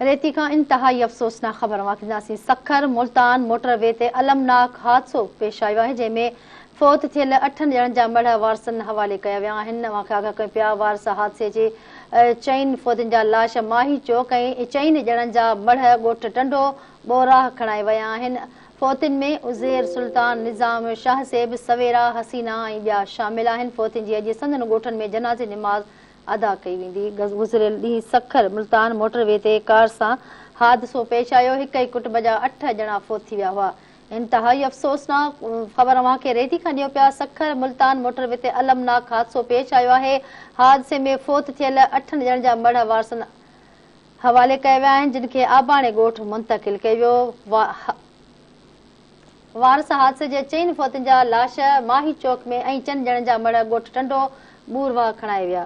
ريتي کان انتهائي افسوسناڪ خبر اوهان کي ڏينداسين. سکر ملتان موٽر وي تي المناڪ حادثو پيش آيو آهي جنهن ۾ فوت ٿيل اٺن ڄڻن جا مڙهه وارثن حوالي ڪيا ويا آهن. اوهان کي آگاهه ڪيون پيا وارث حادثي جي چئن فوتين جا لاش ماهي چوڪ ۽ چئن ڄڻن جا مڙهه ڳوٺ ٽنڊو ٻوراهه کڻائي ويا آهن. فوتين ۾ عزير، سلطان، نظام، شاهزيب، سويرا، حسينا ۽ ٻيا شامل آهن. فوتين جي اڄ سندن ڳوٺن ۾ جنازي نماز ادا ڪئي ويندي. گذريل ڏينهن سکر ملتان موٽر وي تي ڪار سان حادثو پيش آيو، هڪ ئي ڪٽنب جا اٺ ڄڻا فوت ٿي ويا هئا. انتهائي افسوسناڪ خبر اوهان کي ريتي کان ڏيون پيا، سکر ملتان موٽر وي تي المناڪ حادثو پيش آيو آهي، حادثي ۾ فوت ٿيل اٺن ڄڻن جا مڙهه وارثن حوالي ڪيا ويا آهن، جن کي آباڻي ڳوٺ منتقل ڪيو ويو. وارث حادثي جي چئن فوتين جا لاش ماهي چوڪ ۾ ۽ چئن ڄڻن جا مڙهه ڳوٺ ٽنڊو ٻورواهه کڻائي ويا.